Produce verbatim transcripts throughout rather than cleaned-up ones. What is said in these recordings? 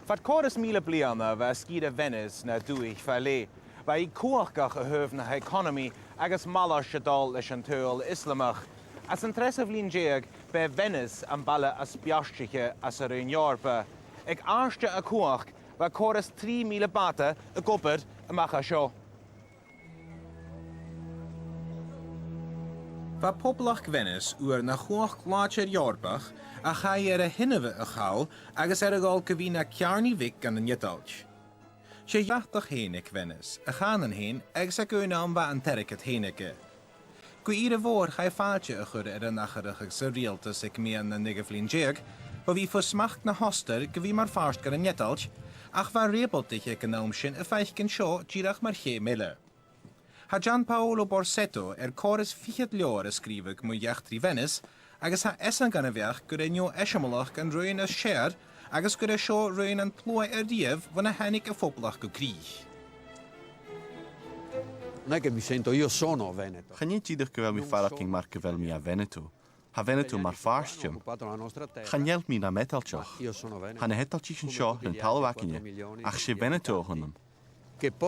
Fad còrr is mìle bliadhna bha sgìre Venice na dùthaich fa leth. Bha i cumhachdach a thaobh na h-eaconamaidh agus malartach a' dol leis an t-saoghal Ioslamach. Anns an treas linn deug, b' e Venice am baile as beartaiche anns an Roinn Eòrpa. Aig àirde a cumhachd, bha còrr is trì mìle bàta ag obair a-mach à seo. Bha Poblachd Venice uair na chumhachd làidir Eòrpach, ach chaidh air a h-inbhe a chall agus air a dhol gu bhith na ceàrnaidh bhig dhan an Eadailt. 'S e bratach fhèin aig Venice, a chànan fhèin, agus aig aon àm bha an t-airgead fhèin aige. Gu ìre mhòr chaidh fàilte a chur air an atharrachadh sa riaghaltas aig meadhan na naoidheamh linn deug, bho bhith fo smachd na h-ostair gu bhith mar phàirt dhen an Eadailt, ach bha riaghaltas aig an àm sin a' faicinn seo dìreach mar cheum eile. Tha Giampaolo Borsetto air còrr is fichead leabhar a sgrìobhadh mu eachdraidh Venice, agus tha esan dhen a' bheachd gur e neo-eisimeileachd an raon as fheàrr agus gur e seo raon an t-sluaigh a-riamh bhon a thàinig a' Phoblacht gu crìch. Non è che mi sento, io sono veneto. Chan e dìreach gu bheil mi a' faireachdainn mar gu bheil mi à Veneto. Tha Veneto mar phàirt dhìom. Chan eil mi nam Eadaltach. Tha na h-Eadaltaichean seo air an talamh againne, ach 's e Veneto a th' annam. Tha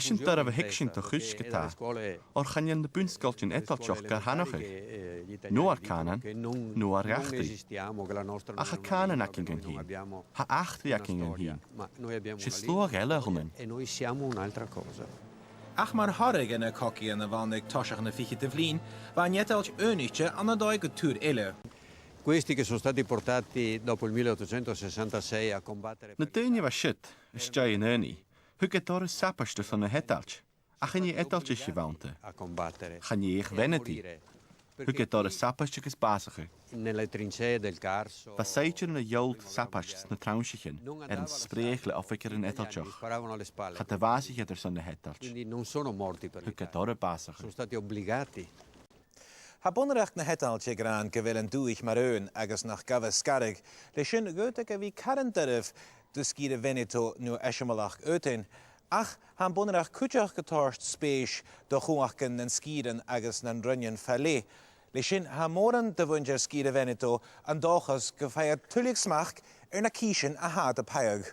sin doirbh a thuigsinn do chuid ge-tà, oir chan eil na bun-sgoiltean Eadaltach gar aithneachadh, no ar cànan, no ar eachdraidh. Ach tha cànan againn dhuinn fhìn. Tha eachdraidh againn dhuinn fhìn. 'S e sluagh eile a th' annainn. Ach mar thoradh air na cogaidhean a bh' ann aig toiseach na ficheadamh linn, bha an Eadailt aonaichte ann an dòigh gu tur eile. Questi che sono stati portati dopo il milleottocentosessantasei a combattere. Na daoine a bha siud, às dèidh an aonaidh, thug e doras sabaid airson na h-Eadailt, ach chan e Eadaltach a bh' annta. Chan e ach Veneti. Thug e doras sabaid agus bàsachadh. Nelle trincee del Carso. Bha saighdearan a' ghealltainn sabaid sna trainnsichean air an spreadhadh le oifigearan Eadaltach. Cha do bhàsaich iad airson na h-Eadailt. Thug e doras bàsachadh. Tha bunreacht na h-Eadailt ag ràdh gu bheil an dùthaich mar aon agus nach gabh e sgaradh. Le sin, dh'fhaodadh e a bhith caran doirbh do sgìre Veneto neo-eisimeileach fhaotainn. Ach tha am bunreacht cuideachd a' toirt spèis do chumhachdan nan sgìrean agus nan roinnean fa leth. Le sin, tha mòran de mhuinntir sgìre Veneto an dòchas gum faigh iad tuilleadh smachd air na cìsean a tha iad a' pàigheadh.